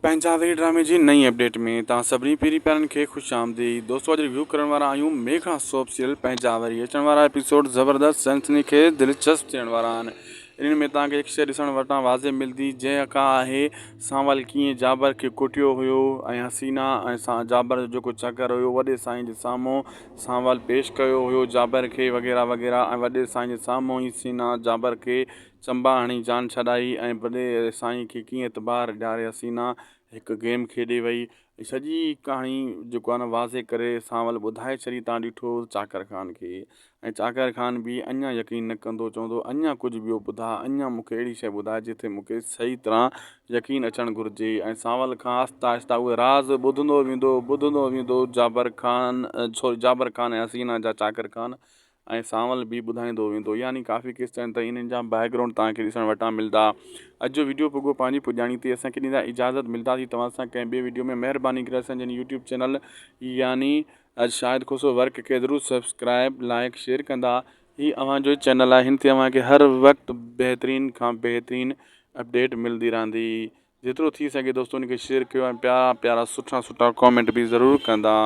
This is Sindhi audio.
پنهنجا وري ڊرامي جي نئين اپڊيٽ ۾ توهان سڀني پيري پيارن کي خوش آمديد دوستو اڄ ريويو ڪرڻ وارا آهيون ميگها سوپ سيريل پنهنجا وري اچڻ وارا ايپيسوڊ زبردست سنسني خيز دلچسپ ٿيڻ وارا آهن انهن ۾ توهان کي هڪ شيء ڏسڻ وٽان واضح ملندي جنهن کان آهي سانول ڪيئن جابر کي ڪٽيو هيو ۽ حسينا ۽ سان جابر جو جيڪو چڪر هيو وڏي سائين جي سامهون سانول پيش ڪيو هيو جابر کي وغيره وغيره ۽ وڏي سائين جي سامهون ئي حسينا جابر کي چنبا هڻي جان ڇڏائي ۽ وڏي سائين کي ڪيئن اعتبار ڏياري حسينا هڪ گيم کيڏي وئي ۽ سڄي ڪهاڻي جيڪو آهي نه واضح ڪري سانول ٻڌائي ڇڏي تان ڏٺو چاڪر خان کي ۽ چاڪر خان به اڃا يقين نه ڪندو چوندو اڃا ڪجهه ٻيو ٻڌاء اڃا مون کي اهڙي شيء ٻڌاء جتي مون کي صحيح طرح يقين اچڻ گهرجي ۽ سانول کان آهستي آهستي اهي راز ٻڌندو ويندو ٻڌندو ويندو جابر خان سوري جابر خان ۽ حسينا جا چاڪر خان ۽ سانول به ٻڌائيندو ويندو يعني ڪافي قسطن تائين انهن جا بيڪ گرائونڊ توهان کي ڏسڻ وٽان ملدا اڄ جو ويڊيو پڳو پنهنجي پڄاڻي تي اسان کي ڏيندا اجازت ملداسين توهان سان ڪنهن ٻي ويڊيو ۾ مهرباني ڪري اسان جي يوٽيوب چينل يعني شاهد کوسو ورڪ کي ضرور سبسڪرائب لائڪ شيئر ڪندا هي اوهان جو چينل آهي هن تي اوهان کي هر وقت بهترين کان بهترين اپڊيٽ ملدي رهندي جيترو ٿي سگهي دوستو ان کي شيئر ڪيو ۽ پيارا پيارا سٺا سٺا ڪامينٽ به ضرور ڪندا.